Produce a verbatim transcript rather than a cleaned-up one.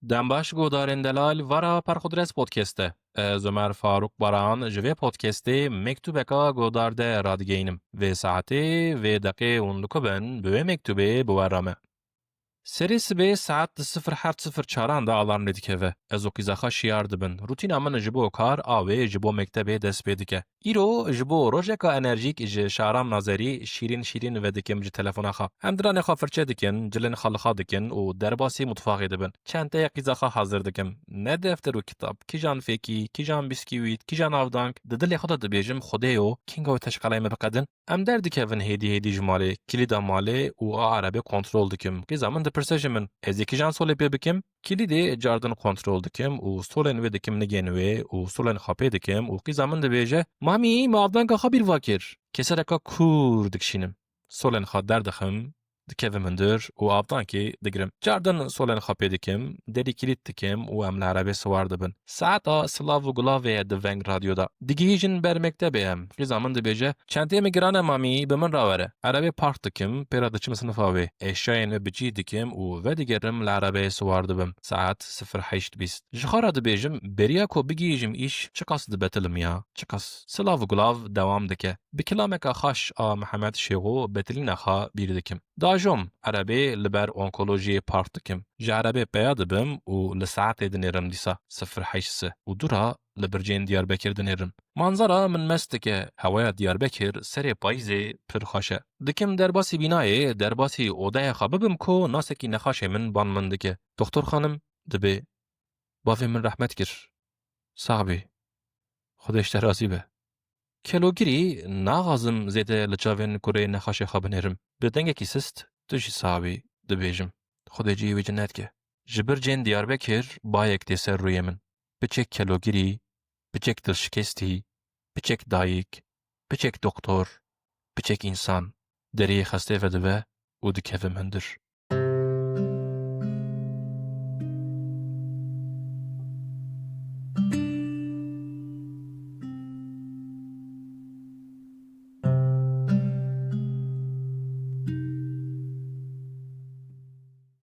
Dem baş guhdarên delal, vara Perxudres Podcast e. Ez Omer Faruk Baran ji vê podcastê mektubeka guhdar de radigeynim. Vê saetê, vê deqê hûn dikubin, bi wê mektubê bi we re me. Serê sibê saet di sifir heft sifir çaran de alarm lê dikeve. Ez û qîza xwe şiyar dibin. Rutîna min ji bo kar a wê ji bo mektebê dest pê dike. Îro ji bo rojeka enerjîk ji Şaram Nazerî şîrîn şîrîn vedikim ji telefona xwe. Em diranê xwe firçe dikin, cilên xwe lixa dikin û derbasî mutfaxê dibin. Çenteyê qîza xwe hazir dikim. Ne defter û kitab, kîjan fêkî, kîjan biskîwît, kîjan avdank, di dilê xwe de dibêjim, Xwedêyo, kînga wê teşqelay me biqedin? Em derdikevin hêdî hêdî ji malê, kilîda malê û a erebê kontrol dikim. Qîza min dipirse ji min, ez ê kîjan solê pê bikim? Kilîdê cardin kontrol dikim û solên wê dikim nigên wê û solên xwe pê dikim û qîza min dibêje, Mamî, me avdanka xwe bîr va kir. Kesereka kûr dikişînim. Solên xwe derdixim, dikevim hundir û avdankê digirim. Cardin solên xwe pê dikim, derî kilît dikim û em li erebê siwar dibin. Saeta silav û gulavê ye di veng radyoda. Digihîjin ber mektebê em. Qîza min dibêje, Çenteyê min giran e mamî, bi min re were. Erebê park dikim, pê re diçim sinifa wê. Eşyayên wê bi cî dikim û vedigerim li erebeyê siwar dibim. Saet sifir heşt bîst. Ji xwe re dibêjim, beriya ku bigihîjim îş, çiqas dibetilim ya, çiqas. Silav û gulav dewam dike. Bi kilameka xweş a Mihemed Şêxo betilîna xwe bîr dikim. Dajom, erebê li ber onkolojiyê park dikim. Ji erebê peya dibim û li saetê dinêrim dîsa, sifir heşt se û dû re li bircên Diyarbekir dinêrim. Manzara min mest dike, hewaya Diyarbekir serê payîzê pir xweş e. Dikim derbasî bînayê, derbasî odaya xwe bibim ku nasekî nexaşê min ban min dike. Doktor xanim, dibê, Bavê min rehmet kir. Sax bî. Xwedê ji te razî be. Kelogirî, naxwazim zêde li çavên kurê nexaşê xwe binêrim. Bi dengekî sist, Tu jî sax bî, dibêjim. Xwedê cihê wî cennet ke. Ji bircên Diyarbekir bayek tê ser rûyê min. Piçek kelogirî, piçek dilşikestî, piçek dayik, piçek doktor, piçek însan. Deriyê xestê vedibe û dikevim hundir.